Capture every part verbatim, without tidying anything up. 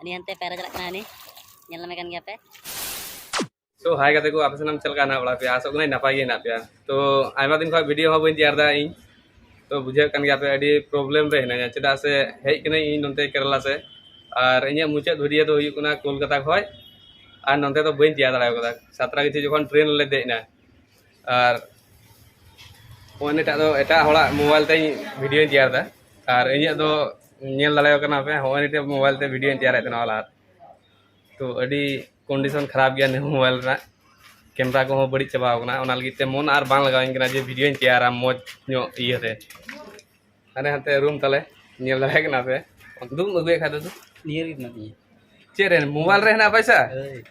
ᱩᱱᱤ ᱦᱟᱱᱛᱮ ᱯᱟᱭᱨᱟ ᱪᱟᱞᱟᱜ ᱠᱟᱱᱟ, ᱦᱟᱹᱱᱤ ᱧᱮᱞ ᱧᱟᱢᱮ ᱠᱟᱱ ᱜᱮᱭᱟ ᱯᱮ᱾ ᱛᱚ ᱦᱟᱭ ᱜᱟᱛᱮ ᱠᱚ, ᱟᱯᱮ ᱥᱟᱱᱟᱢ ᱪᱮᱫ ᱞᱮᱠᱟ ᱦᱮᱱᱟᱜ ᱵᱟᱲᱟ ᱯᱮᱭᱟ? ᱟᱥᱚᱜ ᱠᱟᱹᱱᱟᱹᱧ ᱱᱟᱯᱟᱭ ᱜᱮ ᱦᱮᱱᱟᱜ ᱯᱮᱭᱟ᱾ ᱛᱚ ᱟᱭᱢᱟ ᱫᱤᱱ ᱠᱷᱚᱱ ᱵᱷᱤᱰᱤᱭᱳ ᱦᱚᱸ ᱵᱟᱹᱧ ᱛᱮᱭᱟᱨ ᱮᱫᱟ ᱤᱧ, ᱛᱚ ᱵᱩᱡᱷᱟᱹᱜ ᱠᱟᱱ ᱜᱮᱭᱟ ᱯᱮ ᱟᱹᱰᱤ ᱯᱨᱚᱵᱞᱮᱢ ᱨᱮ ᱦᱤᱱᱟᱹᱧᱟ, ᱪᱮᱫᱟᱜ ᱥᱮ ᱦᱮᱡ ᱠᱟᱹᱱᱟᱹᱧ ᱤᱧ ᱱᱚᱛᱮ ᱠᱮᱨᱟᱞᱟ ᱥᱮᱫ, ᱟᱨ ᱤᱧᱟᱹᱜ ᱢᱩᱪᱟᱹᱫ ᱵᱷᱤᱰᱤᱭᱳ ᱫᱚ ᱦᱩᱭᱩᱜ ᱠᱟᱱᱟ ᱠᱳᱞᱠᱟᱛᱟ ᱠᱷᱚᱱ, ᱟᱨ ᱱᱚᱛᱮ ᱫᱚ ᱵᱟᱹᱧ ᱛᱮᱭᱟᱨ ᱫᱟᱲᱮ ᱠᱟᱫᱟ ᱥᱟᱛᱨᱟᱜᱟᱪᱷᱤ ᱡᱚᱠᱷᱚᱱ ᱴᱨᱮᱱ ᱞᱮ ᱫᱮᱡ ᱮᱱᱟ᱾ ᱟᱨ ᱱᱚᱜᱼᱚᱭ ᱱᱤᱛᱚᱜ ᱫᱚ ᱮᱴᱟᱜ ᱦᱚᱲᱟᱜ ᱢᱳᱵᱟᱭᱤᱞ ᱛᱮᱧ ᱵᱷᱤᱰᱤᱭᱳᱧ ᱛᱮᱭᱟᱨ ᱮᱫᱟ, ᱟᱨ ᱤᱧᱟᱹᱜ ᱫᱚ ᱧᱮᱞ ᱫᱟᱲᱮᱭᱟᱜ ᱠᱟᱱᱟ ᱯᱮ, ᱱᱚᱜᱼᱚᱭ ᱱᱤᱛᱚᱜ ᱢᱳᱵᱟᱭᱤᱞ ᱛᱮ ᱵᱷᱤᱰᱤᱭᱳᱧ ᱛᱮᱭᱟᱨᱮᱫ ᱛᱟᱦᱮᱱᱟ ᱚᱱᱟ ᱞᱟᱦᱟ᱾ ᱛᱚ ᱟᱹᱰᱤ ᱠᱚᱱᱰᱤᱥᱚᱱ ᱠᱷᱟᱨᱟᱯ ᱜᱮᱭᱟ ᱱᱤᱭᱟᱹ ᱢᱳᱵᱟᱭᱤᱞ ᱨᱮᱱᱟᱜ, ᱠᱮᱢᱮᱨᱟ ᱠᱚᱦᱚᱸ ᱵᱟᱹᱲᱤᱡ ᱪᱟᱵᱟᱣ ᱠᱟᱱᱟ, ᱚᱱᱟ ᱞᱟᱹᱜᱤᱫ ᱛᱮ ᱢᱚᱱ ᱟᱨ ᱵᱟᱝ ᱞᱟᱜᱟᱣᱤᱧ ᱠᱟᱱᱟ ᱡᱮ ᱵᱷᱤᱰᱤᱭᱳᱧ ᱛᱮᱭᱟᱨᱟ ᱢᱚᱡᱽ ᱧᱚᱜ ᱤᱭᱟᱹᱛᱮ᱾ ᱦᱟᱱᱮ ᱦᱟᱱᱛᱮ ᱨᱩᱢ ᱛᱟᱞᱮ, ᱧᱮᱞ ᱫᱟᱲᱮᱭᱟᱜ ᱠᱟᱱᱟ ᱯᱮ᱾ ᱫᱩᱢ ᱟᱹᱜᱩᱭᱮᱫ ᱠᱷᱟᱡ ᱫᱚ ᱫᱩ᱾ ᱱᱤᱭᱟᱹ ᱨᱮᱜᱮ ᱢᱮᱱᱟᱜ ᱛᱤᱧᱟᱹ᱾ ᱪᱮᱫ ᱨᱮ, ᱢᱳᱵᱟᱭᱤᱞ ᱨᱮ ᱦᱮᱱᱟᱜ ᱯᱚᱭᱥᱟ? ᱦᱳᱭ᱾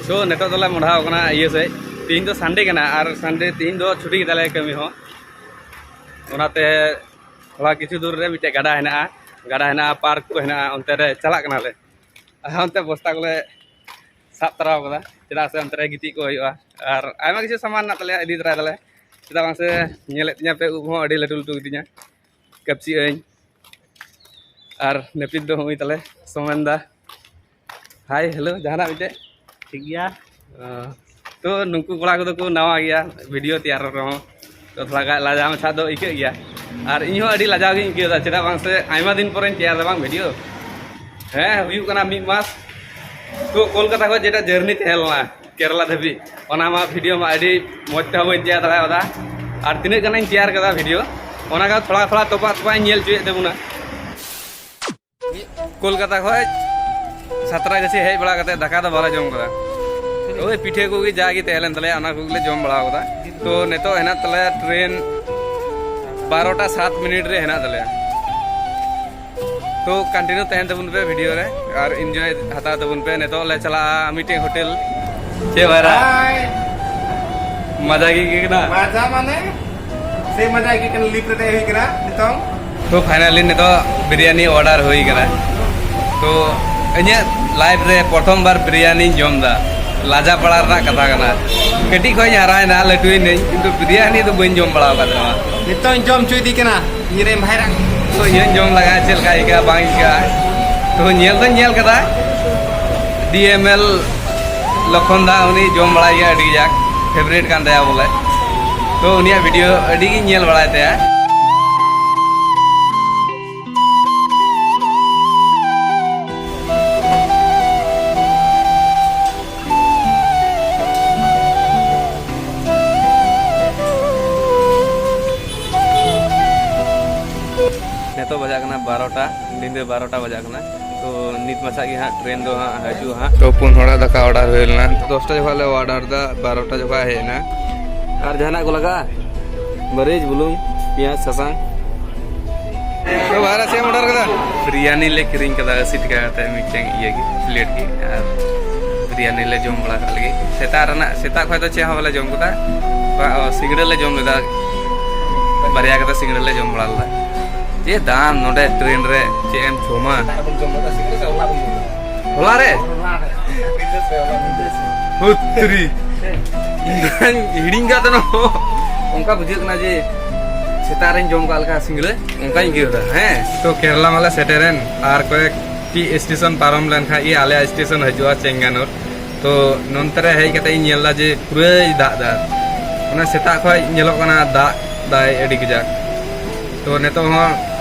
ᱛᱚ ᱱᱤᱛᱚᱜ ᱫᱚᱞᱮ ᱢᱚᱰᱷᱟᱣ ᱠᱟᱱᱟ ᱤᱭᱟᱹ ᱥᱮᱫ᱾ ᱛᱤᱦᱤᱧ ᱫᱚ ᱥᱟᱱᱰᱮ ᱠᱟᱱᱟ, ᱟᱨ ᱥᱟᱱᱰᱮ ᱛᱤᱦᱤᱧ ᱫᱚ ᱪᱷᱩᱴᱤ ᱜᱮᱛᱟᱞᱮᱭᱟ ᱠᱟᱹᱢᱤ ᱦᱚᱸ᱾ ᱚᱱᱟᱛᱮ ᱛᱷᱚᱲᱟ ᱠᱤᱪᱷᱩ ᱫᱩᱨ ᱨᱮ ᱢᱤᱫᱴᱮᱡ ᱜᱟᱰᱟ ᱦᱮᱱᱟᱜᱼᱟ, ᱜᱟᱰᱟ ᱦᱮᱱᱟᱜᱼᱟ, ᱯᱟᱨᱠ ᱠᱚ ᱦᱮᱱᱟᱜᱼᱟ, ᱚᱱᱛᱮ ᱨᱮ ᱪᱟᱞᱟᱜ ᱠᱟᱱᱟᱞᱮ᱾ ᱟᱨ ᱚᱱᱛᱮ ᱵᱚᱥᱛᱟ ᱠᱚᱞᱮ ᱥᱟᱵ ᱛᱟᱨᱟᱣ ᱠᱟᱫᱟ, ᱪᱮᱫᱟᱜ ᱥᱮ ᱚᱱᱛᱮ ᱨᱮ ᱜᱤᱛᱤᱡ ᱠᱚ ᱦᱩᱭᱩᱜᱼᱟ᱾ ᱟᱨ ᱟᱭᱢᱟ ᱠᱤᱪᱷᱩ ᱥᱟᱢᱟᱱ ᱦᱮᱱᱟᱜ ᱛᱟᱞᱮᱭᱟ, ᱤᱫᱤ ᱛᱚᱨᱟᱭ ᱫᱟᱞᱮ᱾ ᱪᱮᱫᱟᱜ ᱵᱟᱝ ᱥᱮ ᱧᱮᱞᱮᱫ ᱛᱤᱧᱟᱹ ᱯᱮ, ᱩᱵ ᱦᱚᱸ ᱟᱹᱰᱤ ᱞᱟᱹᱴᱩ ᱞᱟᱹᱴᱩ ᱜᱮᱛᱤᱧᱟ, ᱠᱟᱹᱯᱪᱤᱜ ᱟᱹᱧ᱾ ᱟᱨ ᱱᱟᱹᱯᱤᱛ ᱫᱚ ᱦᱩᱭ ᱛᱟᱞᱮ ᱥᱚᱢᱮᱱ ᱫᱟ᱾ ᱦᱟᱭ, ᱦᱮᱞᱳ, ᱡᱟᱦᱟᱱᱟᱜ ᱢᱤᱫᱴᱮᱡ? ᱴᱷᱤᱠ ᱜᱮᱭᱟ᱾ ᱚ, ᱛᱚ ᱱᱩᱠᱩ ᱠᱚᱲᱟ ᱠᱚᱫᱚ ᱠᱚ ᱱᱟᱣᱟ ᱜᱮᱭᱟ ᱵᱷᱤᱰᱤᱭᱳ ᱛᱮᱭᱟᱨ ᱨᱮᱦᱚᱸ, ᱛᱚ ᱛᱷᱚᱲᱟ ᱜᱟᱱ ᱞᱟᱡᱟᱣ ᱢᱟᱪᱷᱟ ᱫᱚ ᱟᱹᱭᱠᱟᱹᱜ ᱜᱮᱭᱟ᱾ ᱟᱨ ᱤᱧ ᱦᱚᱸ ᱟᱹᱰᱤ ᱞᱟᱡᱟᱣ ᱜᱤᱧ ᱟᱹᱭᱠᱟᱹᱣ ᱮᱫᱟ, ᱪᱮᱫᱟᱜ ᱵᱟᱝ ᱥᱮ ᱟᱭᱢᱟ ᱫᱤᱱ ᱯᱚᱨᱮᱧ ᱛᱮᱭᱟᱨ ᱮᱫᱟ ᱵᱟᱝ ᱵᱷᱤᱰᱤᱭᱳ᱾ ᱦᱮᱸ, ᱦᱩᱭᱩᱜ ᱠᱟᱱᱟ ᱢᱤᱫ ᱢᱟᱥ᱾ ᱛᱚ ᱠᱳᱞᱠᱟᱛᱟ ᱠᱷᱚᱱ ᱡᱮᱴᱟ ᱡᱟᱨᱱᱤ ᱛᱟᱦᱮᱸ ᱞᱮᱱᱟ ᱠᱮᱨᱟᱞᱟ ᱫᱷᱟᱹᱵᱤᱡ, ᱚᱱᱟ ᱢᱟ ᱵᱷᱤᱰᱤᱭᱳ ᱢᱟ ᱟᱹᱰᱤ ᱢᱚᱡᱽ ᱛᱮᱦᱚᱸ ᱵᱟᱹᱧ ᱛᱮᱭᱟᱨ ᱫᱟᱲᱮ ᱠᱟᱣᱫᱟ᱾ ᱟᱨ ᱛᱤᱱᱟᱹᱜ ᱜᱟᱱᱤᱧ ᱛᱮᱭᱟᱨ ᱠᱟᱫᱟ ᱵᱷᱤᱰᱤᱭᱳ, ᱚᱱᱟ ᱠᱚ ᱛᱷᱚᱲᱟ ᱛᱷᱚᱲᱟ ᱛᱚᱯᱟᱜ ᱛᱚᱯᱟᱜ ᱤᱧ ᱧᱮᱞ ᱦᱚᱪᱚᱭᱮᱫ ᱛᱟᱵᱚᱱᱟ᱾ ᱠᱳᱞᱠᱟᱛᱟ ᱠᱷᱚᱡ ᱥᱟᱛᱨᱟᱜᱟᱪᱷᱤ ᱦᱮᱡ ᱵᱟᱲᱟ ᱠᱟᱛᱮ ᱫᱟᱠᱟ ᱫᱚ ᱵᱟᱞᱮ ᱡᱚᱢ ᱠᱟᱫᱟ᱾ ᱳᱭ ᱯᱤᱴᱷᱟᱹ ᱠᱚᱜᱮ ᱡᱟᱜᱮ ᱛᱟᱦᱮᱸ ᱞᱮᱱ ᱛᱟᱞᱮᱭᱟ, ᱚᱱᱟ ᱠᱚᱜᱮᱞᱮ ᱡᱚᱢ ᱵᱟᱲᱟ ᱠᱟᱫᱟ᱾ ᱛᱚ ᱱᱤᱛᱚᱜ ᱦᱮᱱᱟᱜ ᱛᱟᱞᱮᱭᱟ ᱴᱨᱮᱱ ᱵᱟᱨᱚᱴᱟ ᱥᱟᱛ ᱢᱤᱱᱤᱴ ᱨᱮ ᱦᱮᱱᱟᱜ ᱛᱟᱞᱮᱭᱟ᱾ ᱛᱚ ᱠᱚᱱᱴᱤᱱᱤᱭᱩ ᱛᱟᱦᱮᱱ ᱛᱟᱵᱚᱱ ᱯᱮ ᱵᱷᱤᱰᱤᱭᱳ ᱨᱮ ᱟᱨ ᱤᱱᱡᱚᱭ ᱦᱟᱛᱟᱣ ᱛᱟᱵᱚᱱ ᱯᱮ᱾ ᱱᱤᱛᱚᱜ ᱞᱮ ᱪᱟᱞᱟᱜᱼᱟ ᱢᱤᱫᱴᱮᱱ ᱦᱳᱴᱮᱞ᱾ ᱪᱮᱫ ᱵᱟᱭᱨᱟ? ᱦᱟᱭ᱾ ᱢᱟᱡᱟ ᱜᱮ ᱟᱹᱭᱠᱟᱹᱜ ᱠᱟᱱᱟ᱾ ᱢᱟᱡᱟ ᱢᱟᱱᱮ ᱥᱮ ᱢᱟᱡᱟ ᱟᱹᱭᱠᱟᱹᱜ ᱠᱟᱱᱟ, ᱞᱤᱯᱷᱴ ᱨᱮ ᱫᱮᱡ ᱦᱩᱭ ᱠᱟᱱᱟ ᱱᱤᱛᱚᱝ᱾ ᱛᱚ ᱯᱷᱟᱭᱱᱟᱞᱤ ᱱᱤᱛᱚᱜ ᱵᱤᱨᱭᱟᱱᱤ ᱚᱰᱟᱨ ᱦᱩᱭ ᱠᱟᱱᱟ᱾ ᱛᱚ ᱤᱧᱟᱹᱜ ᱞᱟᱭᱤᱯᱷ ᱨᱮ ᱯᱨᱚᱛᱷᱚᱢ ᱵᱟᱨ ᱵᱤᱨᱭᱟᱱᱤᱧ ᱡᱚᱢ ᱮᱫᱟ᱾ ᱞᱟᱡᱟ ᱯᱟᱲᱟ ᱨᱮᱱᱟᱜ ᱠᱟᱛᱷᱟ ᱠᱟᱱᱟ, ᱠᱟᱹᱴᱤᱡ ᱠᱷᱚᱡ ᱤᱧ ᱦᱟᱨᱟᱭᱮᱱᱟ, ᱞᱟᱹᱴᱩᱭᱮᱱᱟᱹᱧ, ᱠᱤᱱᱛᱩ ᱵᱤᱨᱭᱟᱱᱤ ᱫᱚ ᱵᱟᱹᱧ ᱡᱚᱢ ᱵᱟᱲᱟ ᱟᱠᱟᱫ ᱛᱟᱦᱮᱱᱟ᱾ ᱱᱤᱛᱚᱝ ᱡᱚᱢ ᱦᱚᱪᱚᱭᱮᱫᱤ ᱠᱟᱱᱟ ᱤᱧᱨᱮᱱ ᱵᱷᱟᱭᱨᱟ᱾ ᱛᱚ ᱤᱧ ᱦᱚᱸᱧ ᱡᱚᱢ ᱞᱟᱜᱟ, ᱪᱮᱫ ᱞᱮᱠᱟ ᱟᱹᱭᱠᱟᱹᱜᱼᱟ ᱵᱟᱝ ᱟᱹᱭᱠᱟᱹᱜᱼᱟ᱾ ᱛᱚ, ᱧᱮᱞ ᱫᱚᱧ ᱧᱮᱞ ᱠᱟᱫᱟ, ᱰᱤ ᱮᱢ ᱮᱞ ᱞᱚᱠᱷᱚᱱ ᱫᱟ ᱩᱱᱤ ᱡᱚᱢ ᱵᱟᱲᱟᱭ ᱜᱮᱭᱟ, ᱟᱹᱰᱤ ᱠᱟᱡᱟᱠ ᱯᱷᱮᱵᱟᱨᱮᱴ ᱠᱟᱱ ᱛᱟᱭᱟ ᱵᱚᱞᱮ᱾ ᱛᱚ, ᱩᱱᱤᱭᱟᱜ ᱵᱷᱤᱰᱤᱭᱳ ᱟᱹᱰᱤ ᱜᱤᱧ ᱧᱮᱞ ᱵᱟᱲᱟᱭ ᱛᱟᱭᱟ᱾ ᱱᱤᱛᱚᱜ ᱵᱟᱡᱟᱜ ᱠᱟᱱᱟ ᱵᱟᱨᱚᱴᱟ, ᱧᱤᱫᱟᱹ ᱵᱟᱨᱚᱴᱟ ᱵᱟᱡᱟᱜ ᱠᱟᱱᱟ᱾ ᱛᱚ, ᱱᱤᱛ ᱢᱟᱪᱷᱟ ᱜᱮ ᱦᱟᱸᱜ ᱴᱨᱮᱱ ᱫᱚ ᱦᱟᱸᱜ ᱦᱤᱡᱩᱜᱼᱟ ᱦᱟᱸᱜ᱾ ᱛᱚ, ᱯᱩᱱ ᱦᱚᱲᱟᱜ ᱫᱟᱠᱟ ᱚᱰᱟᱨ ᱦᱩᱭ ᱞᱮᱱᱟ᱾ ᱫᱚᱥᱴᱟ ᱡᱚᱠᱷᱚᱱ ᱞᱮ ᱚᱰᱟᱨ ᱮᱫᱟ, ᱵᱟᱨᱚᱴᱟ ᱡᱚᱠᱷᱚᱱ ᱦᱮᱡ ᱮᱱᱟ᱾ ᱟᱨ ᱡᱟᱦᱟᱱᱟᱜ ᱠᱚ ᱞᱟᱜᱟᱜᱼᱟ? ᱢᱟᱹᱨᱤᱪ, ᱵᱩᱞᱩᱝ, ᱯᱮᱸᱭᱟᱡᱽ, ᱥᱟᱥᱟᱝ᱾ ᱛᱚ, ᱵᱟᱦᱨᱮ ᱪᱮᱫ ᱮᱢ ᱚᱰᱟᱨ ᱠᱟᱫᱟ? ᱵᱤᱨᱭᱟᱱᱤ ᱞᱮ ᱠᱤᱨᱤᱧ ᱠᱟᱫᱟ ᱟᱹᱥᱤ ᱴᱟᱠᱟ ᱠᱟᱛᱮ ᱢᱤᱫᱴᱮᱱ ᱤᱭᱟᱹ ᱜᱮ, ᱯᱞᱮᱴ ᱜᱮ᱾ ᱟᱨ ᱵᱤᱨᱭᱟᱱᱤ ᱞᱮ ᱡᱚᱢ ᱵᱟᱲᱟ ᱠᱟᱜ ᱞᱮᱜᱮ᱾ ᱥᱮᱛᱟᱜ ᱨᱮᱱᱟᱜ, ᱥᱮᱛᱟᱜ ᱠᱷᱚᱱ ᱫᱚ ᱪᱮᱫ ᱦᱚᱸ ᱵᱟᱞᱮ ᱡᱚᱢ ᱠᱟᱫᱟ᱾ ᱵᱟ-, ᱚ, ᱥᱤᱸᱜᱟᱹᱲᱟᱹ ᱞᱮ ᱡᱚᱢ ᱞᱮᱫᱟ, ᱵᱟᱨᱭᱟ ᱠᱟᱛᱮ ᱥᱤᱸᱜᱟᱹᱲᱟᱹ ᱞᱮ ᱡᱚᱢ ᱵᱟᱲᱟ ᱞᱮᱫᱟ᱾ ᱪᱮᱫ ᱫᱟᱢ ᱱᱚᱰᱮ ᱴᱨᱮᱱ ᱨᱮ, ᱪᱮᱫ ᱮᱢ ᱡᱚᱢᱟ? ᱦᱚᱞᱟ ᱨᱮ? ᱦᱩᱛᱨᱤ᱾ ᱤᱧ ᱫᱚᱧ ᱦᱤᱲᱤᱧ ᱠᱟᱫ ᱛᱟᱦᱮᱱᱟ᱾ ᱚᱱᱠᱟ ᱵᱩᱡᱷᱟᱹᱜ ᱠᱟᱱᱟ ᱡᱮ ᱥᱮᱛᱟᱜ ᱨᱮᱧ ᱡᱚᱢ ᱠᱟᱜ ᱞᱮᱠᱟ ᱥᱤᱸᱜᱲᱟᱹ, ᱚᱱᱠᱟᱧ ᱟᱹᱭᱠᱟᱹᱣ ᱮᱫᱟ᱾ ᱦᱮᱸ, ᱛᱚ, ᱠᱮᱨᱟᱞᱟ ᱢᱟᱞᱮ ᱥᱮᱴᱮᱨᱮᱱ, ᱟᱨ ᱠᱚᱭᱮᱠᱴᱤ ᱥᱴᱮᱥᱚᱱ ᱯᱟᱨᱚᱢ ᱞᱮᱱᱠᱷᱟᱡ ᱜᱮ ᱟᱞᱮᱭᱟᱜ ᱥᱴᱮᱥᱚᱱ ᱦᱤᱡᱩᱜᱼᱟ, ᱪᱮᱝᱜᱟᱱᱩᱨ᱾ ᱛᱚ, ᱱᱚᱱᱛᱮ ᱨᱮ ᱦᱮᱡ ᱠᱟᱛᱮ ᱤᱧ ᱧᱮᱞ ᱮᱫᱟ ᱡᱮ ᱯᱩᱨᱟᱹᱭ ᱫᱟᱜ ᱮᱫᱟ᱾ ᱚᱱᱟ ᱥᱮᱛᱟᱜ ᱠᱷᱚᱡ ᱧᱮᱞᱚᱜ ᱠᱟᱱᱟ ᱫᱟᱜ ᱫᱟᱭ ᱟᱹᱰᱤ ᱠᱟᱡᱟᱠ᱾ ᱛᱚ, ᱱᱤᱛᱚᱜ ᱦᱚᱸ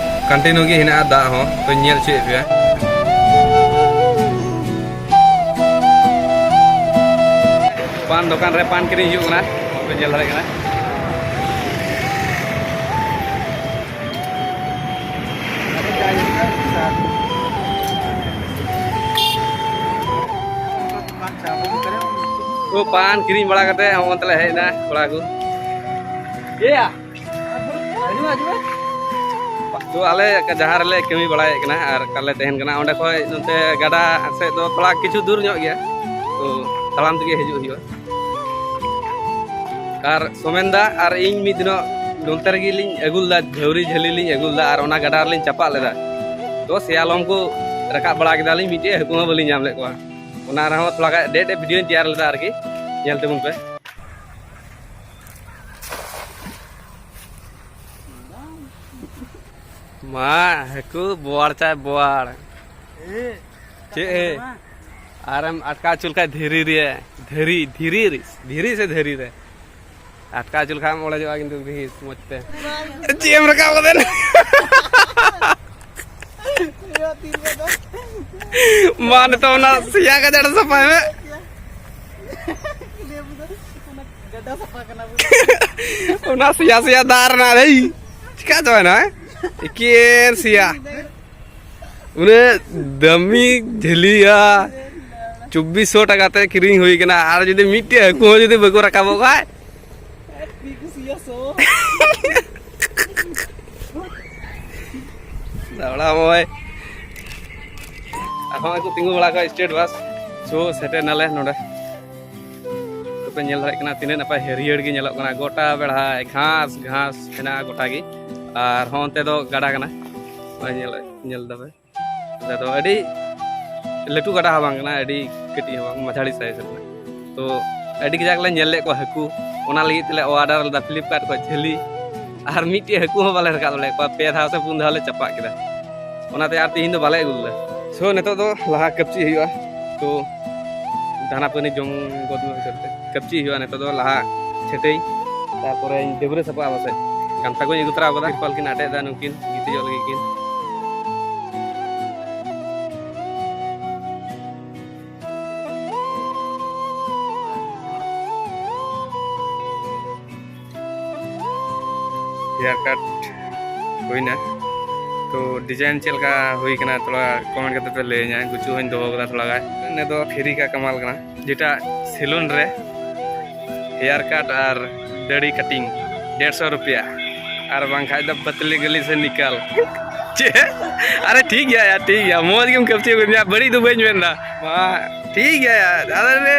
ᱠᱚᱱᱴᱤᱱᱤᱭᱩ ᱜᱮ ᱦᱮᱱᱟᱜᱼᱟ ᱫᱟᱜ ᱦᱚᱸ᱾ ᱛᱚᱧ ᱧᱮᱞ ᱦᱚᱪᱚᱭᱮᱫ ᱯᱮᱭᱟ᱾ ᱯᱟᱱ ᱫᱚᱠᱟᱱ ᱨᱮ ᱯᱟᱱ ᱠᱤᱨᱤᱧ ᱦᱩᱭᱩᱜ ᱠᱟᱱᱟ, ᱯᱮ ᱧᱮᱞ ᱫᱟᱲᱮᱭᱟᱜ ᱠᱟᱱᱟ᱾ ᱛᱚ, ᱯᱟᱱ ᱠᱤᱨᱤᱧ ᱵᱟᱲᱟ ᱠᱟᱛᱮ ᱦᱚᱸ ᱚᱱᱛᱮ ᱞᱮ ᱦᱮᱡ ᱮᱱᱟ, ᱠᱚᱲᱟ ᱠᱚ᱾ ᱮᱭᱟ! ᱛᱚ, ᱟᱞᱮ ᱡᱟᱦᱟᱸ ᱨᱮᱞᱮ ᱠᱟᱹᱢᱤ ᱵᱟᱲᱟᱭᱮᱫ ᱠᱟᱱᱟ ᱟᱨ ᱚᱠᱟᱨᱮᱞᱮ ᱛᱟᱦᱮᱱ ᱠᱟᱱᱟ, ᱚᱸᱰᱮ ᱠᱷᱚᱡ ᱱᱚᱛᱮ ᱜᱟᱰᱟ ᱥᱮᱫ ᱫᱚ ᱛᱷᱚᱲᱟ ᱠᱤᱪᱷᱩ ᱫᱩᱨ ᱧᱚᱜ ᱜᱮᱭᱟ᱾ ᱛᱚ, ᱛᱟᱲᱟᱢ ᱛᱮᱜᱮ ᱦᱤᱡᱩᱜ ᱦᱩᱭᱩᱜᱼᱟ᱾ ᱟᱨ ᱥᱳᱢᱮᱱ ᱫᱟ ᱟᱨ ᱤᱧ ᱢᱤᱫ ᱫᱤᱱᱚᱜ ᱱᱚᱱᱛᱮ ᱨᱮᱜᱮ ᱞᱤᱧ ᱟᱹᱜᱩ ᱞᱮᱫᱟ, ᱡᱷᱟᱹᱣᱨᱤ ᱡᱷᱟᱹᱞᱤ ᱞᱤᱧ ᱟᱹᱜᱩ ᱞᱮᱫᱟ ᱟᱨ ᱚᱱᱟ ᱜᱟᱰᱟ ᱨᱮᱞᱤᱧ ᱪᱟᱯᱟᱫ ᱞᱮᱫᱟ᱾ ᱛᱚ, ᱥᱮᱭᱟᱞᱚᱢ ᱠᱚ ᱨᱟᱠᱟᱵ ᱵᱟᱲᱟ ᱠᱮᱫᱟᱞᱤᱧ, ᱢᱤᱫᱴᱮᱡ ᱦᱟᱹᱠᱩ ᱦᱚᱸ ᱵᱟᱹᱞᱤᱧ ᱧᱟᱢ ᱞᱮᱫ ᱠᱚᱣᱟ᱾ ᱚᱱᱟ ᱨᱮᱦᱚᱸ ᱛᱷᱚᱲᱟ ᱜᱟᱱ ᱰᱮ ᱰᱮ ᱵᱷᱤᱰᱤᱭᱳᱧ ᱛᱮᱭᱟᱨ ᱞᱮᱫᱟ ᱟᱨᱠᱤ, ᱧᱮᱞ ᱛᱟᱵᱚᱱ ᱯᱮ᱾ ᱢᱟ, ᱦᱟᱹᱠᱩ ᱵᱳᱣᱟᱲ ᱪᱟᱭ ᱵᱳᱣᱟᱲ᱾ ᱪᱮᱫ ᱮ? ᱟᱨᱮᱢ ᱟᱴᱠᱟᱣ ᱦᱚᱪᱚ ᱞᱮᱠᱷᱟᱡ ᱫᱷᱤᱨᱤ ᱨᱮ, ᱫᱷᱤᱨᱤ, ᱫᱷᱤᱨᱤ ᱨᱮ, ᱫᱷᱤᱨᱤ ᱥᱮ ᱫᱷᱤᱨᱤ ᱨᱮ ᱟᱴᱠᱟᱣ ᱦᱚᱪᱚ ᱞᱮᱠᱷᱟᱡ ᱮᱢ ᱚᱲᱮᱡᱚᱜᱼᱟ, ᱠᱤᱱᱛᱩ ᱵᱷᱤᱥ ᱢᱚᱡᱽ ᱛᱮ᱾ ᱪᱮᱫ ᱮᱢ ᱨᱟᱠᱟᱵ ᱠᱟᱫᱟ? ᱢᱟ ᱱᱤᱛᱚᱜ ᱚᱱᱟ ᱥᱮᱭᱟ ᱜᱟᱡᱟᱲ ᱥᱟᱯᱷᱟᱭ ᱢᱮ᱾ ᱚᱱᱟ ᱥᱮᱭᱟ ᱥᱮᱭᱟ ᱫᱟᱜ ᱨᱮᱱᱟᱜ ᱵᱷᱟᱹᱭ ᱪᱤᱠᱟ ᱪᱟᱵᱟᱭᱮᱱᱟ? ᱮᱠᱮᱱ ᱥᱮᱭᱟ᱾ ᱩᱱᱟᱹᱜ ᱫᱟᱢᱤ ᱡᱷᱟᱹᱞᱤᱭᱟ, ᱪᱚᱵᱵᱤᱥ ᱥᱚ ᱴᱟᱠᱟ ᱛᱮ ᱠᱤᱨᱤᱧ ᱦᱩᱭ ᱠᱟᱱᱟ᱾ ᱟᱨ ᱡᱩᱫᱤ ᱢᱤᱫᱴᱮᱡ ᱦᱟᱹᱠᱩ ᱦᱚᱸ ᱡᱩᱫᱤ ᱵᱟᱠᱚ ᱨᱟᱠᱟᱵᱚᱜ ᱠᱷᱟᱡ, ᱫᱟᱣᱲᱟ ᱢᱚᱭ᱾ ᱟᱨᱦᱚᱸ ᱠᱚ ᱛᱤᱸᱜᱩ ᱵᱟᱲᱟ ᱠᱚᱜᱼᱟ state bus᱾ So, ᱥᱮᱴᱮᱨ ᱱᱟᱞᱮ ᱱᱚᱰᱮ᱾ ᱯᱮ ᱧᱮᱞ ᱫᱟᱲᱮᱭᱟᱜ ᱠᱟᱱᱟ ᱛᱤᱱᱟᱹᱜ ᱱᱟᱯᱟᱭ ᱦᱟᱹᱨᱭᱟᱹᱲ ᱜᱮ ᱧᱮᱞᱚᱜ ᱠᱟᱱᱟ, ᱜᱚᱴᱟ ᱵᱮᱲᱦᱟᱭ ᱜᱷᱟᱥ ᱜᱷᱟᱥ ᱢᱮᱱᱟᱜᱼᱟ ᱜᱚᱴᱟ ᱜᱮ᱾ ᱟᱨ ᱦᱚᱸ ᱚᱱᱛᱮ ᱫᱚ ᱜᱟᱰᱟ ᱠᱟᱱᱟ, ᱱᱚᱜᱼᱚᱭ ᱧᱮᱞ, ᱧᱮᱞ ᱫᱟᱯᱮ᱾ ᱚᱸᱰᱮ ᱫᱚ ᱟᱹᱰᱤ ᱞᱟᱹᱴᱩ ᱜᱟᱰᱟ ᱦᱚᱸ ᱵᱟᱝ ᱠᱟᱱᱟ, ᱟᱹᱰᱤ ᱠᱟᱹᱴᱤᱡ ᱦᱚᱸ ᱵᱟᱝ, ᱢᱟᱡᱷᱟᱲᱤ size ᱨᱮ ᱠᱟᱱᱟ᱾ ᱛᱚ ᱟᱹᱰᱤ ᱠᱟᱡᱟᱠ ᱞᱮ ᱧᱮᱞ ᱞᱮᱫ ᱠᱚᱣᱟ ᱦᱟᱹᱠᱩ, ᱚᱱᱟ ᱞᱟᱹᱜᱤᱫ ᱛᱮᱞᱮ order ᱞᱮᱫᱟ Flipkart ᱠᱷᱚᱱ ᱡᱷᱟᱹᱞᱤ᱾ ᱟᱨ ᱢᱤᱫᱴᱮᱡ ᱦᱟᱹᱠᱩ ᱦᱚᱸ ᱵᱟᱞᱮ ᱨᱟᱠᱟᱵ ᱫᱟᱲᱮᱭᱟᱜ ᱠᱚᱣᱟ, ᱯᱮ ᱫᱷᱟᱣ ᱥᱮ ᱯᱩᱱ ᱫᱷᱟᱣ ᱞᱮ ᱪᱟᱯᱟᱫ ᱠᱮᱫᱟ᱾ ᱚᱱᱟᱛᱮ ᱟᱨ ᱛᱮᱦᱮᱧ ᱫᱚ ᱵᱟᱞᱮ ᱟᱹᱜᱩ ᱞᱮᱫᱟ᱾ So ᱱᱤᱛᱚᱜ ᱫᱚ ᱞᱟᱦᱟ ᱠᱟᱹᱯᱪᱤ ᱦᱩᱭᱩᱜᱼᱟ᱾ ᱛᱚ ᱫᱟᱱᱟ ᱯᱟᱹᱱᱤ ᱡᱚᱢ ᱜᱚᱫ ᱢᱮ ᱦᱩᱭᱩᱜᱼᱟ᱾ ᱠᱟᱹᱯᱪᱤ ᱦᱩᱭᱩᱜᱼᱟ ᱱᱤᱛᱚᱜ ᱫᱚ, ᱞᱟᱦᱟ ᱪᱷᱟᱹᱴᱟᱹᱭ, ᱛᱟᱨᱯᱚᱨᱮᱧ ᱰᱟᱹᱵᱽᱨᱟᱹ ᱥᱟᱯᱷᱟᱜᱼᱟ ᱯᱟᱥᱮᱡ᱾ ᱜᱟᱢᱪᱷᱟ ᱠᱚᱧ ᱟᱹᱜᱩ ᱛᱚᱨᱟ ᱟᱠᱟᱫᱟ, ᱛᱤᱨᱯᱟᱞ ᱠᱤᱱ ᱟᱴᱮᱫ ᱮᱫᱟ ᱱᱩᱠᱤᱱ ᱜᱤᱛᱤᱡᱚᱜ ᱞᱟᱹᱜᱤᱫ ᱠᱤᱱ᱾ Hair cut ᱦᱩᱭᱱᱟ᱾ ᱛᱚ design ᱪᱮᱫ ᱞᱮᱠᱟ ᱦᱩᱭ ᱠᱟᱱᱟ ᱛᱷᱚᱲᱟ comment ᱠᱟᱛᱮ ᱯᱮ ᱞᱟᱹᱭᱟᱹᱧᱟ᱾ ᱜᱩᱪᱩ ᱦᱚᱸᱧ ᱫᱚᱦᱚ ᱠᱟᱫᱟ ᱛᱷᱚᱲᱟ ᱜᱟᱱ᱾ ᱱᱤᱭᱟᱹ ᱫᱚ free ᱠᱟ ᱠᱟᱢᱟᱞ ᱠᱟᱱᱟ, ᱡᱮᱴᱟ salon ᱨᱮ hair cut ᱟᱨ ᱫᱟᱲᱤ cutting ᱰᱮᱲᱥᱚ ᱨᱩᱯᱤᱭᱟ, ᱟᱨ ᱵᱟᱝᱠᱷᱟᱡ ᱫᱚ ᱯᱟᱛᱞᱤ ᱜᱟᱞᱤ ᱥᱮ ᱱᱤᱠᱟᱞ᱾ ᱪᱮᱫ? ᱟᱨᱮ ᱴᱷᱤᱠ ᱜᱮᱭᱟ ᱭᱟᱨ, ᱴᱷᱤᱠ ᱜᱮᱭᱟ, ᱢᱚᱡᱽ ᱜᱮᱢ ᱠᱟᱹᱯᱪᱤ ᱟᱹᱜᱩᱫᱤᱧᱟ, ᱵᱟᱹᱲᱤᱡ ᱫᱚ ᱵᱟᱹᱧ ᱢᱮᱱᱫᱟ᱾ ᱢᱟ ᱴᱷᱤᱠ ᱜᱮᱭᱟ ᱭᱟᱨ, ᱟᱫᱚ ᱞᱮ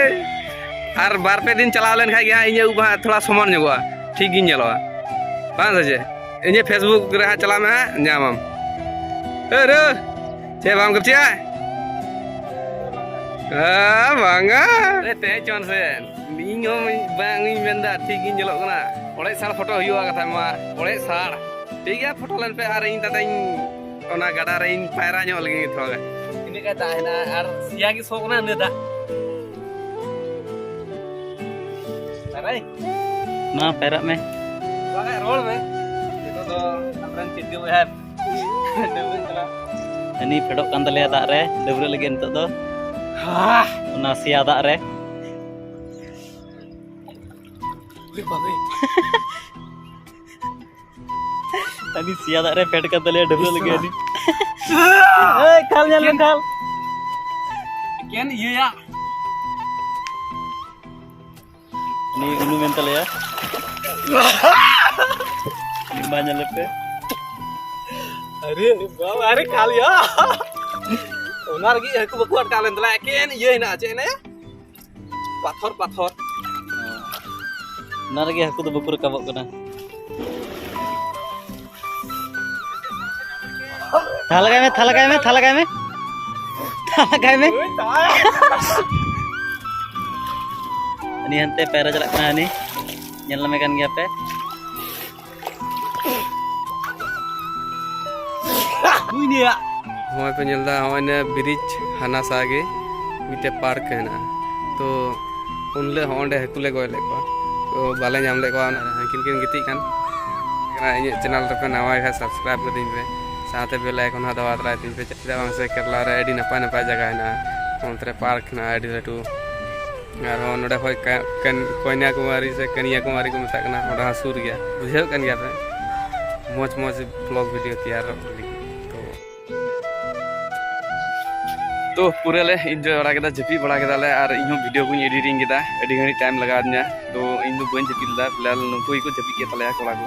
ᱟᱨ ᱵᱟᱨ ᱯᱮ ᱫᱤᱱ ᱪᱟᱞᱟᱣ ᱞᱮᱱᱠᱷᱟᱡ ᱜᱮ ᱦᱟᱸᱜ ᱤᱧᱟᱹᱜ ᱩᱵ ᱦᱟᱸᱜ ᱛᱷᱚᱲᱟ ᱥᱚᱢᱟᱱ ᱧᱚᱜᱚᱜᱼᱟ, ᱴᱷᱤᱠ ᱜᱤᱧ ᱧᱮᱞᱚᱜᱼᱟ, ᱵᱟᱝ ᱥᱮ ᱪᱮᱫ? ᱤᱧᱟᱹᱜ Facebook ᱨᱮ ᱦᱟᱸᱜ ᱪᱟᱞᱟᱜ ᱢᱮ ᱦᱟᱸᱜ, ᱧᱟᱢᱟᱢ᱾ ᱮ ᱨᱮ, ᱪᱮᱫ ᱵᱟᱢ ᱠᱟᱹᱯᱪᱤᱭᱟ? ᱦᱮᱸ, ᱵᱟᱝᱟ᱾ ᱮ, ᱛᱮᱦᱮᱧ ᱪᱚᱱ ᱥᱮ, ᱤᱧ ᱦᱚᱸ ᱵᱟᱝ ᱤᱧ ᱢᱮᱱᱫᱟ, ᱴᱷᱤᱠ ᱜᱤᱧ ᱧᱮᱞᱚᱜ ᱠᱟᱱᱟ᱾ ᱚᱲᱮᱡ ᱥᱟᱲ ᱯᱷᱳᱴᱳ ᱦᱩᱭᱩᱜᱼᱟ, ᱠᱟᱛᱷᱟ ᱢᱟ, ᱚᱲᱮᱡ ᱥᱟᱲ᱾ ᱴᱷᱤᱠ ᱜᱮᱭᱟ, ᱯᱷᱳᱴᱳ ᱞᱮᱱ ᱯᱮ ᱟᱨ ᱤᱧ ᱛᱟᱛᱮᱧ ᱚᱱᱟ ᱜᱟᱰᱟ ᱨᱮᱧ ᱯᱟᱭᱨᱟ ᱧᱚᱜ ᱞᱮᱜᱮ ᱛᱷᱚᱲᱟ ᱜᱟᱱ᱾ ᱞᱮᱠᱟ ᱫᱟᱜ ᱦᱮᱱᱟᱜᱼᱟ ᱟᱨ ᱥᱮᱭᱟ ᱜᱮ ᱥᱚ ᱠᱟᱱᱟ ᱤᱱᱟᱹ ᱫᱟᱜ᱾ ᱟᱨᱮ ᱢᱟ ᱯᱟᱭᱨᱟᱜ ᱢᱮ᱾ ᱵᱟᱠᱷᱟᱡ ᱨᱚᱲ ᱢᱮ᱾ ᱱᱤᱛᱚᱜ ᱫᱚ ᱟᱢᱨᱮᱱ ᱪᱤᱴᱤ ᱵᱚᱭᱦᱟ ᱰᱟᱹᱵᱽᱨᱟᱹᱜ ᱠᱟᱱᱟ᱾ ᱦᱟᱹᱱᱤ ᱯᱷᱮᱰᱚᱜ ᱠᱟᱱ ᱛᱟᱞᱮᱭᱟ ᱫᱟᱜ ᱨᱮ, ᱰᱟᱹᱵᱽᱨᱟᱹᱜ ᱞᱟᱹᱜᱤᱫ ᱱᱤᱛᱚᱜ ᱫᱚ᱾ ᱦᱟ! ᱚᱱᱟ ᱥᱮᱭᱟ ᱫᱟᱜ ᱨᱮ᱾ ᱦᱟᱹᱱᱤ ᱥᱮᱭᱟ ᱫᱟᱜ ᱨᱮ ᱯᱷᱮᱰ ᱠᱟᱱ ᱛᱟᱞᱮᱭᱟ, ᱰᱟᱹᱵᱽᱨᱟᱹᱜ ᱞᱟᱹᱜᱤᱫ ᱦᱟᱹᱱᱤ᱾ ᱮᱭ, ᱠᱷᱟᱞ ᱧᱮᱞ ᱢᱮ, ᱠᱷᱟᱞ᱾ ᱮᱠᱮᱱ ᱤᱭᱟᱹᱭᱟ᱾ ᱩᱱᱤ ᱩᱱᱩᱢ ᱮᱱ ᱛᱟᱞᱮᱭᱟ᱾ ᱩᱱᱤ ᱢᱟ ᱧᱮᱞ ᱯᱮ᱾ ᱟᱨᱮ ᱵᱟᱵᱟ, ᱟᱨᱮ ᱠᱷᱟᱞ ᱭᱟ᱾ ᱚᱱᱟ ᱨᱮᱜᱮ ᱦᱟᱹᱠᱩ ᱵᱟᱠᱚ ᱟᱴᱠᱟᱣ ᱞᱮᱱ ᱛᱟᱞᱮᱭᱟ, ᱮᱠᱮᱱ ᱤᱭᱟᱹ ᱦᱮᱱᱟᱜᱼᱟ, ᱪᱮᱫ ᱦᱮᱱᱟᱜᱼᱟ? ᱯᱟᱛᱷᱚᱨ, ᱯᱟᱛᱷᱚᱨ᱾ ᱚᱱᱟ ᱨᱮᱜᱮ ᱦᱟᱹᱠᱩ ᱫᱚ ᱵᱟᱠᱚ ᱨᱟᱠᱟᱵᱚᱜ ᱠᱟᱱᱟ᱾ ᱛᱷᱟ ᱞᱟᱜᱟᱭ ᱢᱮ, ᱛᱷᱟ ᱞᱟᱜᱟᱭ ᱢᱮ, ᱛᱷᱟ ᱞᱟᱜᱟᱭ ᱢᱮ᱾ ᱛᱷᱟ ᱞᱟᱜᱟᱭ ᱢᱮ᱾ ᱩᱱᱤ ᱦᱟᱱᱛᱮ ᱯᱟᱭᱨᱟ ᱪᱟᱞᱟᱜ ᱠᱟᱱᱟ, ᱦᱟᱹᱱᱤ᱾ ᱧᱮᱞ ᱧᱟᱢᱮ ᱠᱟᱱ ᱜᱮᱭᱟ ᱯᱮ᱾ ᱦᱚᱸᱜᱼᱚᱭ ᱯᱮ ᱧᱮᱞ ᱮᱫᱟ, ᱦᱚᱸᱜᱼᱚᱭ ᱱᱤᱭᱟᱹ ᱵᱨᱤᱡᱽ ᱦᱟᱱᱟ ᱥᱟ ᱜᱮ ᱢᱤᱫᱴᱮᱡ ᱯᱟᱨᱠ ᱦᱮᱱᱟᱜᱼᱟ᱾ ᱛᱚ, ᱩᱱ ᱦᱤᱞᱳᱜ ᱦᱚᱸ ᱚᱸᱰᱮ ᱦᱟᱹᱠᱩ ᱞᱮ ᱜᱚᱡ ᱞᱮᱫ ᱠᱚᱣᱟ᱾ ᱛᱚ, ᱵᱟᱞᱮ ᱧᱟᱢ ᱞᱮᱫ ᱠᱚᱣᱟ, ᱩᱱᱠᱤᱱ ᱠᱤᱱ ᱜᱤᱛᱤᱡ ᱠᱟᱱ᱾ ᱤᱧᱟᱹᱜ ᱪᱮᱱᱮᱞ ᱨᱮᱯᱮ ᱱᱟᱣᱟ ᱠᱷᱟᱱ subscribe ᱠᱟᱹᱛᱤᱧ ᱯᱮ, ᱥᱟᱶᱛᱮ bell icon ᱦᱚᱸ ᱫᱟᱵᱟᱣ ᱛᱚᱨᱟᱭ ᱛᱤᱧ ᱯᱮ᱾ ᱪᱮᱫᱟᱜ ᱵᱟᱝ ᱥᱮ ᱠᱮᱨᱟᱞᱟ ᱨᱮ ᱟᱹᱰᱤ ᱱᱟᱯᱟᱭ ᱱᱟᱯᱟᱭ ᱡᱟᱭᱜᱟ ᱦᱮᱱᱟᱜᱼᱟ᱾ ᱚᱱᱛᱮ ᱨᱮ ᱯᱟᱨᱠ ᱦᱮᱱᱟᱜᱼᱟ ᱟᱹᱰᱤ ᱞᱟᱹᱴᱩ᱾ ᱟᱨᱦᱚᱸ ᱱᱚᱸᱰᱮ ᱠᱷᱚᱡ ᱠᱟ-, ᱠᱟᱱ-, ᱠᱚᱱᱭᱟᱠᱩᱢᱟᱨᱤ ᱥᱮ ᱠᱟᱱᱭᱟᱠᱩᱢᱟᱨᱤ ᱠᱚ ᱢᱮᱛᱟᱜ ᱠᱟᱱᱟ, ᱚᱸᱰᱮ ᱦᱚᱸ ᱥᱩᱨ ᱜᱮᱭᱟ᱾ ᱵᱩᱡᱷᱟᱹᱣ ᱠᱟᱱ ᱜᱮᱭᱟ ᱯᱮ, ᱢᱚᱡᱽ ᱢᱚᱡᱽ vlog video ᱛᱮᱭᱟᱨᱚᱜ ᱞᱟᱹᱜᱤᱫ᱾ ᱛᱚ, ᱛᱚ, ᱯᱩᱨᱟᱹ ᱞᱮ enjoy ᱵᱟᱲᱟ ᱠᱮᱫᱟ, ᱡᱟᱹᱯᱤᱫ ᱵᱟᱲᱟ ᱠᱮᱫᱟᱞᱮ ᱟᱨ ᱤᱧᱦᱚᱸ video ᱠᱚᱧ editing ᱠᱮᱫᱟ᱾ ᱟᱹᱰᱤ ᱜᱷᱟᱹᱲᱤᱡ time ᱞᱟᱜᱟᱣ ᱫᱤᱧᱟ᱾ ᱛᱚ, ᱤᱧ ᱫᱚ ᱵᱟᱹᱧ ᱡᱟᱹᱯᱤᱫ ᱞᱮᱫᱟ, ᱯᱷᱤᱞᱦᱟᱞ ᱱᱩᱠᱩ ᱜᱮᱠᱚ ᱡᱟᱹᱯᱤᱫ ᱠᱮᱫ ᱛᱟᱞᱮᱭᱟ ᱠᱚᱲᱟ ᱠᱚ᱾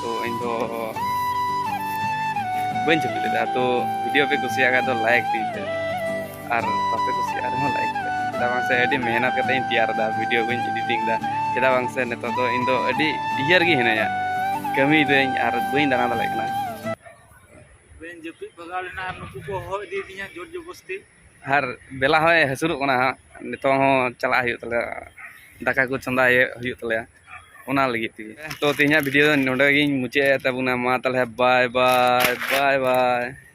ᱛᱚ, ᱤᱧ ᱫᱚ ᱵᱟᱹᱧ ᱡᱟᱹᱯᱤᱫ ᱞᱮᱫᱟ᱾ ᱛᱚ, video ᱯᱮ ᱠᱩᱥᱤᱭᱟᱜ ᱠᱷᱟᱡ ᱫᱚ like ᱛᱤᱧ ᱯᱮ, ᱟᱨ ᱵᱟᱯᱮ ᱠᱩᱥᱤᱭᱟᱜ ᱨᱮᱦᱚᱸ like ᱯᱮ᱾ ᱪᱮᱫᱟᱜ ᱵᱟᱝ ᱥᱮ ᱟᱹᱰᱤ ᱢᱮᱦᱱᱚᱛ ᱠᱟᱛᱮ ᱤᱧ ᱛᱮᱭᱟᱨ ᱮᱫᱟ, video ᱠᱚᱧ editing ᱮᱫᱟ᱾ ᱪᱮᱫᱟᱜ ᱵᱟᱝ ᱥᱮ ᱱᱤᱛᱚᱜ ᱫᱚ ᱤᱧ ᱫᱚ ᱟᱹᱰᱤ ᱤᱭᱟᱹ ᱨᱮᱜᱮ ᱦᱤᱱᱟᱹᱧᱟ, ᱠᱟᱹᱢᱤ ᱫᱟᱹᱧ ᱟᱨ ᱵᱟᱹᱧ ᱫᱟᱬᱟ ᱫᱟᱲᱮᱭᱟᱜ ᱠᱟᱱᱟ᱾ ᱵᱟᱹᱧ ᱡᱟᱹᱯᱤᱫ ᱵᱷᱟᱜᱟᱣ ᱞᱮᱱᱟ ᱟᱨ ᱱᱩᱠᱩ ᱠᱚ ᱦᱚᱦᱚ ᱤᱫᱤᱭᱮᱫᱤᱧᱟ ᱡᱳᱨ ᱡᱚᱵᱚᱥᱛᱤ᱾ ᱟᱨ ᱵᱮᱞᱟ ᱦᱚᱸᱭ ᱦᱟᱹᱥᱩᱨᱚᱜ ᱠᱟᱱᱟ ᱦᱟᱸᱜ, ᱱᱤᱛᱚᱜ ᱦᱚᱸ ᱪᱟᱞᱟᱜ ᱦᱩᱭᱩᱜ ᱛᱟᱞᱮᱭᱟ, ᱫᱟᱠᱟ ᱠᱚ ᱪᱚᱸᱫᱟ ᱦᱩᱭᱩᱜ ᱛᱟᱞᱮᱭᱟ, ᱚᱱᱟ ᱞᱟᱹᱜᱤᱫ ᱛᱮᱜᱮ᱾ ᱛᱚ, ᱛᱮᱦᱮᱧᱟᱜ video ᱫᱚ ᱱᱚᱰᱮ ᱜᱤᱧ ᱢᱩᱪᱟᱹᱫ ᱮᱫ ᱛᱟᱵᱚᱱᱟ᱾ ᱢᱟ ᱛᱟᱦᱚᱞᱮ, bye bye, bye bye᱾